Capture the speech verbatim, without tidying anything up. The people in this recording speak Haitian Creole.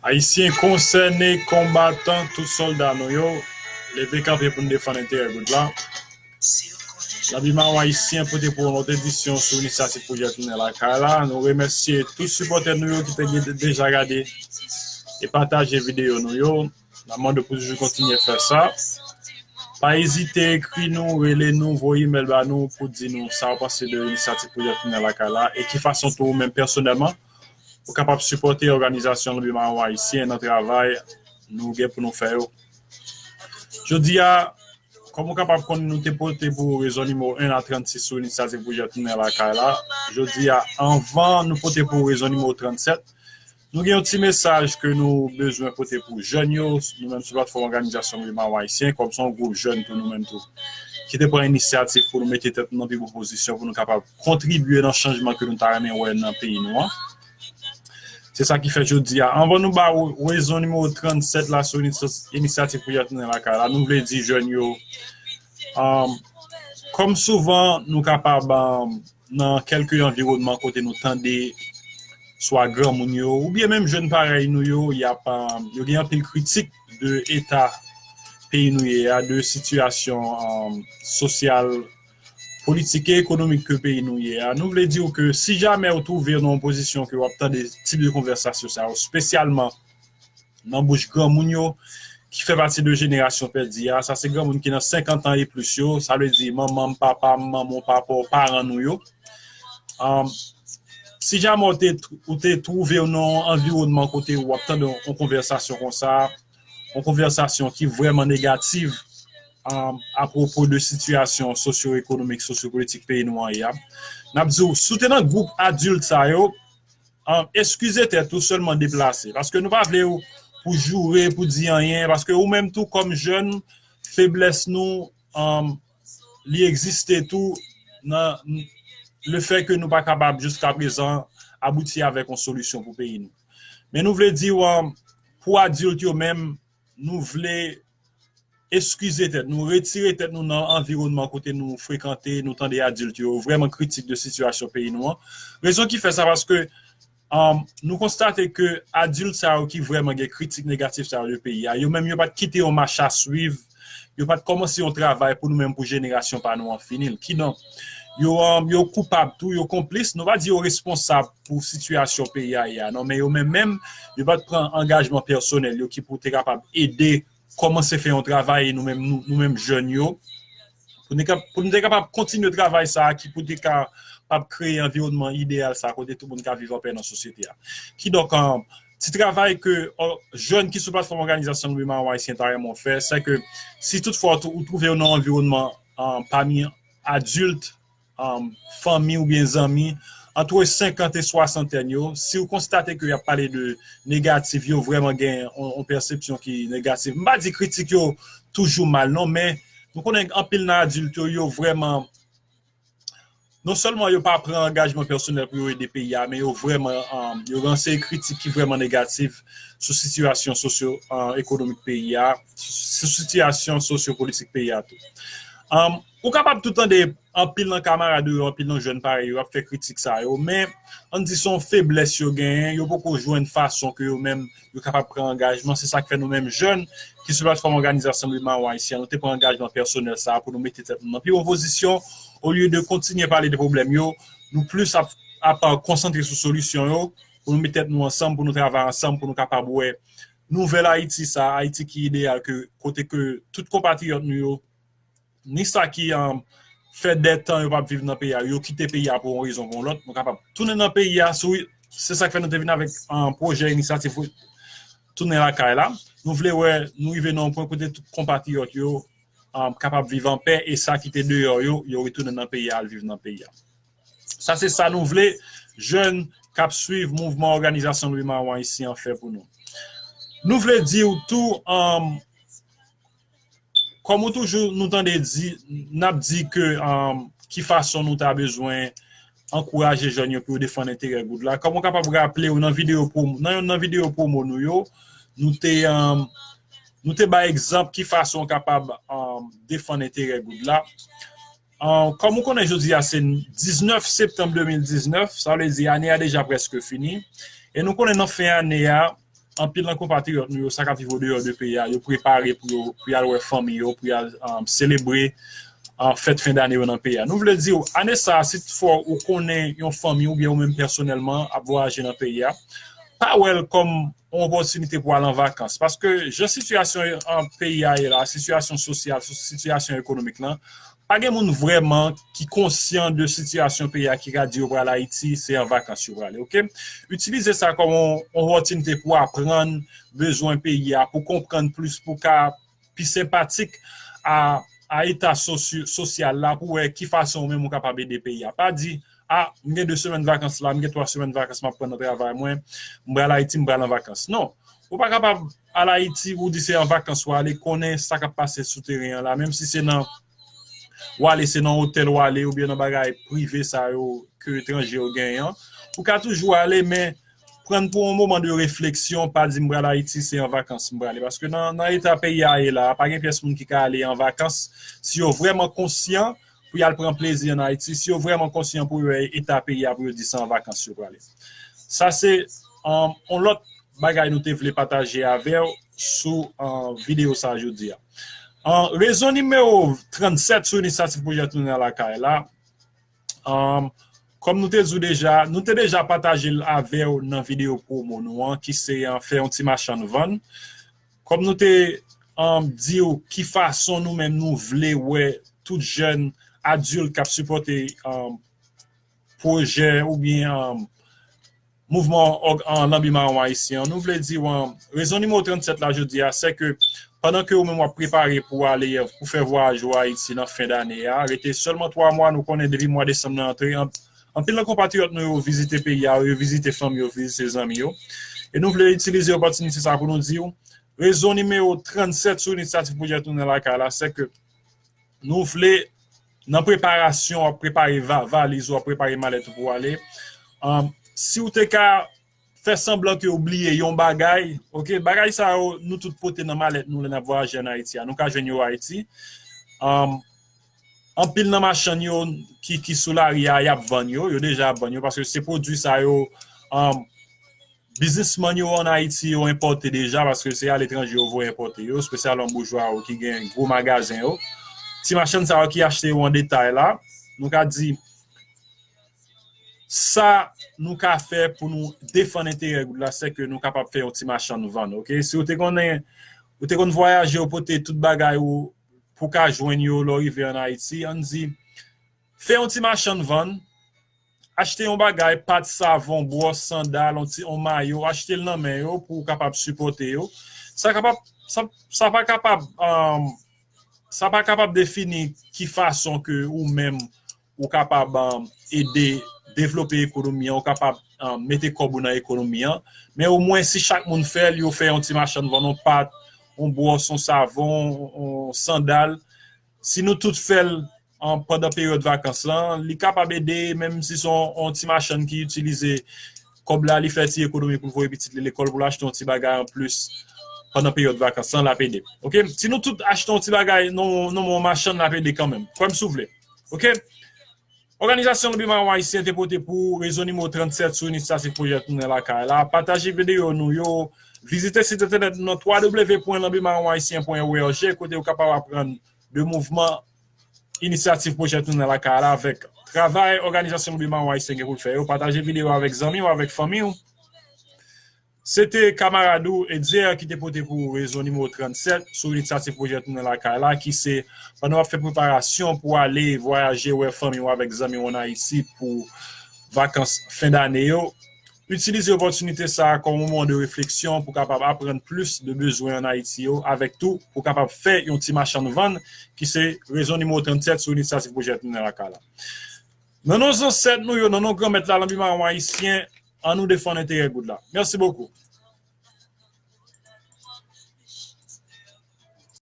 Ayisyen konsène, konbatan, tout sòlda nou yo, leve kanpe pou n defann enterè goud la. Labi Mawon Ayisyen pote pou w yon lòt edisyon sou inisyativ pwojè Tounen Lakay la. Nou remèsye tout sipòtè nou yo ki te gen- deja gade e pataje videyo nou yo. N ap mande w pou toujou kontinye fè sa. Pa ezite ekri nou, rele nou, voye imèl ba nou pou di nou sa w panse de inisyativ pwojè Tounen Lakay la e ki fason tou ou menm pèsonèlman ou kapab sipòte òganizasyon Labi Mawon Ayisyen nan travay nou gen pou nou fè yo. Jodi a, kòm ou kapab konnen, nou te pote pou ou rezon nimewo en a trannsis sou inisyativ pwojè Tounen Lakay la. Jodi a, anvan nou pote pou ou rezon nimewo trannsèt, nou gen yon ti mesaj ke nou bezwen pote pou jèn yo, nou menm sou platfòm òganizasyon Labi Mawon Ayisyen, kòm se yon gwoup jèn tou nou menm tou, ki te pran inisyativ pou nou mete tèt nou nan pi bon pozisyon pou nou kapab kontribye nan chanjman ke nou ta renmen wè nan peyi nou an. Se sa ki fè jodi a, anvan nou ba ou rezon nimewo trannsèt la sou inisyativ pwojè Tounen Lakay la, nou vle di jèn yo, um, kòm souvan nou kapab, um, nan kèlke anviwònman kote nou tande swa granmoun yo, oubyen menm jèn parèy nou yo, y ap, um, yo gen anpil kritik de eta peyi nou ye a, de sitiyasyon, um, sosyal, politik e ekonomik ke peyi nou ye a. Nou vle di w ke si jamè ou twouve w nan yon pozisyon ke w ap tande tip de konvèsasyon sa yo, espesyalman nan bouch granmoun yo, ki fè pati de jenerasyon pèdi a, sa se granmoun ki nan senkant an e plis yo, sa vle di manman m, papa m, manman w, papa w, paran nou yo. Um, si jamè ou te, ou te twouve w nan yon anviwònman kote w ap tande yon konvèsasyon konsa, yon konvèsasyon ki vrèman negatif, um, apwopo de sitiyasyon sosyo-ekonomik, sosyo-politik peyi nou an ye a, n ap di w, si w te nan gwoup adilt sa yo, um, eskize tèt ou, sèlman deplase. Paske nou pa vle w pou joure, pou di anyen, paske ou menm tou kòm jèn, feblès nou, um, li egziste tou nan lefètke nou pa kapab jiskaprezan abouti avèk yon solisyon pou peyi nou. Men nou vle di w, um, pou adilt yo menm, nou vle eskize tèt nou, retire tèt nou nan anviwònman kote nou frekante, nou tande adilt yo vrèman kritik de sitiyasyon peyi nou an. Rezon ki fè sa, paske, um, nou konstate ke adilt sa yo ki vrèman gen kritik negatif sa yo de peyi a, yo menm yo pa t kite yon mach a swiv, yo pa t kòmanse yon travay pou nou menm, pou jenerasyon pa nou an fini l. Kidonk, yo, um, yo koupab tou, yo konplis, nou pa di yo responsab pou sitiyasyon peyi a ye a, non, men yo menm menm, yo pa t pran angajman pèsonèl yo ki pou te kapab ede kòmanse fè yon travay, nou menm, nou, nou menm jèn yo, pou nou, pou nou te kapab kontinye travay sa a ki pou te kapab kreye anviwònman ideyal sa a kote tout moun ka viv anpè nan sosyete a. Kidonk, um, ti travay ke, uh, jèn ki sou platfòm òganizasyon Labi Mawon Ayisyen ta renmen w fè, se ke si toutfwa ou, ou twouve w nan yon anviwònman, um, pami adilt, um, fanmi oubyen zanmi, antre senkant e swasantèn yo, si w konstate ke y ap pale de negatif, yo vrèman gen yon, yon pèsepsyon ki negatif. M pa di kritik yo toujou mal, non, men nou konnen anpil nan adilt yo, yo vrèman, non sèlman yo pa pran angajman pèsonèl pou yo ede peyi a, men yo vrèman, um, yo gen yon seri kritik ki vrèman negatif sou sitiyasyon sosyo, uh, ekonomik peyi a, sou sitiyasyon sosyo-politik peyi a tou. Um, ou kapab tou tande anpil nan kamarad ou yo, anpil nan jèn parèy yo ap fè kritik sa yo, men ann di se yon feblès yo genyen, yo poko jwenn fason ke yo menm yo kapab pran angajman. Se sa k fè nou menm jèn ki sou platfòm òganizasyon Labi Mawon Ayisyen, nou te pran angajman pèsonèl sa a pou nou mete tèt nou nan pi bon pozisyon, olye de kontinye pale de pwoblèm yo, nou plis ap, ap konsantre sou solisyon yo, pou nou mete tèt nou ansanm, pou nou travay ansanm, pou nou kapab wè nouvèl Ayiti sa, Ayiti ki ideyal, ke, kote ke tout konpatriyòt nou yo, ni sa ki, um, fè dè tan yo p ap viv nan peyi a, yo kite peyi a pou yon rezon pou yon lòt, nou kapab tounen nan peyi a, sou, se sa k fè nou te vin avèk, um, pwojè inisyativ Tounen Lakay la. Nou vle wè nou rive nan yon pwen kote tout konpatriyòt yo, um, kapab viv anpè, e sa ki te deyò yo, yo retounen nan peyi a, al viv nan peyi a. Sa se sa nou vle jèn k ap swiv mouvman òganizasyon Labi Mawon Ayisyen an fè pou nou. Nou vle di w tou, um, kòm ou toujou nou tande di, n ap di ke, um, ki fason nou ta bezwen ankouraje jèn yo pou yo defann enterè goud la. Kòm ou kapab raple w nan videyo pwomo, nan yonn nan videyo pwomo nou yo, nou te, um, nou te bay egzanp ki fason w kapab, um, defann enterè goud la. Uh, kòm ou konnen jodi a se diznèf septanm de mil diznèf, sa vle di ane a deja prèske fini. E nou konnen nan fen ane a, anpil nan konpatriyòt nou yo, sa k ap viv odeyò de peyi a, yo prepare pou yo, pou y al wè fanmi yo, pou y al um, selebre uh, fèt fen dane yo nan peyi a. Nou vle di w, ane sa a, si toutfwa ou konnen yon fanmi oubyen ou menm pèsonèlman ap vwayaje nan peyi a, pa wè l kòm yon opòtinite pou al an vakans. Paske jan sitiyasyon an peyi a ye la, sitiyasyon sosyal, sitiyasyon ekonomik lan, pa gen moun vrèman ki konsyan de sitiyasyon peyi a ki ka di yo pral Ayiti, se an vakans yo prale, oke? Itilize sa kòm yon opòtinite pou aprann bezwen peyi a, pou konprann plis, pou ka pi senpatik a, a eta sosyal la, pou wè ki fason ou menm ou kapab ede peyi a. Pa di, a, m gen de semèn vakans la, m gen twa semèn vakans m ap pran nan travay mwen, m pral Ayiti, m pral an vakans. Non, ou pa kapab al Ayiti, ou di se an vakans w ale, konnen sa k ap pase sou teren an la, menm si se nan w ale, se nan otèl w ale, oubyen nan bagay prive sa yo ke etranje yo genyen an. Ou ka toujou ale, men pran pou yon moman de refleksyon, pa di m pral Ayiti, se an vakans m prale. Paske nan, nan eta peyi a ye la, pa gen pyès moun ki ka ale an vakans si yo vrèman konsyan pou y al pran plezi an Ayiti, si yo vrèman konsyan pou yo wè eta peyi a pou yo di se an vakans yo prale. Sa se um, yon lòt bagay nou te vle pataje avè w sou uh, videyo sa jodi a. Uh, rezon nimewo trannsèt sou inisyativ pwojè Tounen Lakay la, um, kòm nou te di w deja, nou te deja pataje l avè w nan videyo pwomo nou an, ki se uh, fè yon ti machann vann. Kòm nou te um, di w ki fason nou menm nou vle wè tout jèn adilt k ap sipòte um, pwojè oubyen um, mouvman òg- an lanbi mawon ayisyen an, nou vle di w, um, rezon nimewo trannsèt la jodi a, se ke pandan ke ou menm w ap prepare pou ale, pou fè vwayaj ou Ayiti nan fen dane a, rete sèlman twa mwa, nou konnen depi mwa desanm nan antre, an- anpil nan konpatriyòt nou yo vizite peyi a, yo vizite fanmi yo, vizite zanmi yo. E nou vle itilize opòtinite sa pou nou di w, rezon nimewo trannsèt sou inisyativ pwojè Tounen Lakay la, se ke nou vle, nan preparasyon, w ap prepare va- valiz ou, w ap prepare malèt ou pou w ale. Um, si w te ka fè sanblan ke w bliye yon bagay, oke, bagay sa yo, nou tout pote nan malèt nou lè n ap vwayaje ann Ayiti a. Nou ka jwenn yo Ayiti. Um, anpil nan machann yo ki, ki sou lari a, y ap vann yo, yo deja ap vann yo, paske se pwodui sa yo, um, biznismann yo ann Ayiti yo enpòte deja, paske se aletranje yo voye enpòte yo, espesyalman boujwa yo ki gen gwo magazen yo. Ti machann sa yo ki achte yo an detay la, nou ka di, sa nou ka fè pou nou defann enterè goud la, se ke nou kapab fè yon ti machann vann, oke? Si w te konnen, ou te konn vwayaje, ou pote tout bagay ou pou ka jwenn yo lè w rive ann Ayiti, ann di, fè yon ti machann vann, achte yon bagay, pat, savon, bwòs, sandal, yon ti, yon mayo, achte l nan men yo pou w kapab sipòte yo. Sa kapab, sa, sa pa kapab, um, sa pa kapab defini ki fason ke ou menm ou kapab um, ede devlope ekonomi an, ou kapab um, mete kòb ou nan ekonomi an. Men omwen si chak moun fè l, yo fè yon ti machann vann, yon pat, yon bwòs, yon savon, yon sandal, si nou tout fè l an, pandan peryòd vakans lan, li kapab ede, menm si se yon, yon ti machann ki itilize kòb la, li fè ti ekonomi pou l voye pitit li lekòl, pou l achte yon ti bagay anplis pandan peryòd vakans lan, l ap ede. Oke? Si nou tout achte yon ti bagay nan nan men yon machann, l ap ede kanmenm. Kwè m si w vle. Oke? Òganizasyon Lanbi Mawon Ayisyen te pote pou ou rezon nimewo trannsèt sou inisyativ pwojè Tounen Lakay la. Pataje videyo nou yo. Vizite sit entènèt nou nan w w w pwen lanbi mawon ayisyen pwen org, kote w kapab aprann de mouvman inisyativ pwojè Tounen Lakay la avèk travay òganizasyon Lanbi Mawon Ayisyen gen pou l fè yo. Pataje videyo avèk zanmi w, avèk fanmi w. Se te kamarad ou, Etzer, ki te pote pou ou rezon nimewo trannsèt sou inisyativ pwojè Tounen Lakay la, ki se pandan w ap fè preparasyon pou ale vwayaje wè fanmi w avèk zanmi w ann Ayiti pou vakans fen dane yo, itilize opòtinite sa a kòm yon moman de refleksyon pou kapab aprann plis de bezwen ann Ayiti yo, avèk tou pou kapab fè yon ti machann vann ki se rezon nimewo trannsèt sou inisyativ pwojè Tounen Lakay la. Nan non zansèt nou yo, nan non Granmèt la, Lanbi Mawon Ayisyen, ann nou defann enterè goud la. Mèsi bokou.